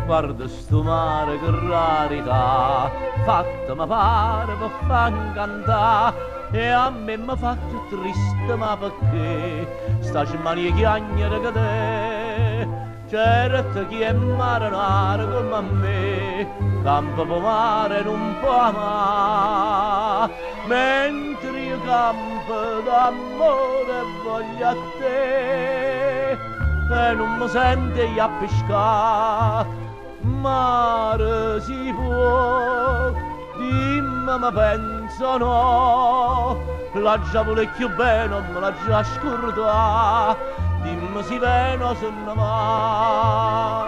Guarda stu mare che rarità, fatto mi pare per fa incantà, e a me mi fa più triste ma perché sta smania chiagnere che te. Certo chi è marinaro come me, campa per mare e non può amare, mentre io campo d'amore voglio a te, e non mi sento a pescare. Mare si può, dimmi ma penso no, la già vuole più bene, me la già scordà, dimmi si viene o se ne va.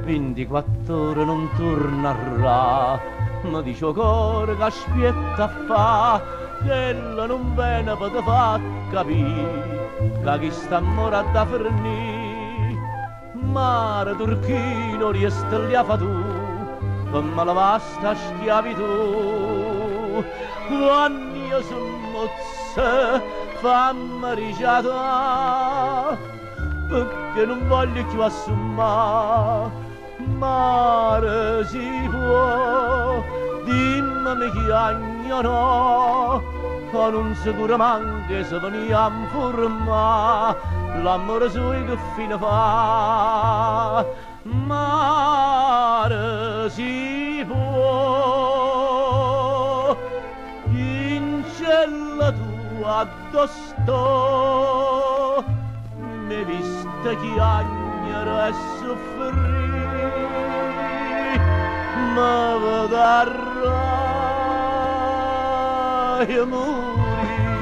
24 ore non tornerà, mi dice il cuore che aspetta a fa, che ella non viene per te fa capire, che chi sta amore da fornì. Mare turchino resta lì a fa tu, per me la vasta schiavitù. Quando io sono mozza, fammi rifiatare, perché non voglio più assumare. Mare si può, dimmi mi chiagnano, con un sicuro manche se veniamo a formare, l'amore suo che fine fa. Mare si può, in cella tua addosso, mi vista chiagnere e soffrire, ma vedarrai morire.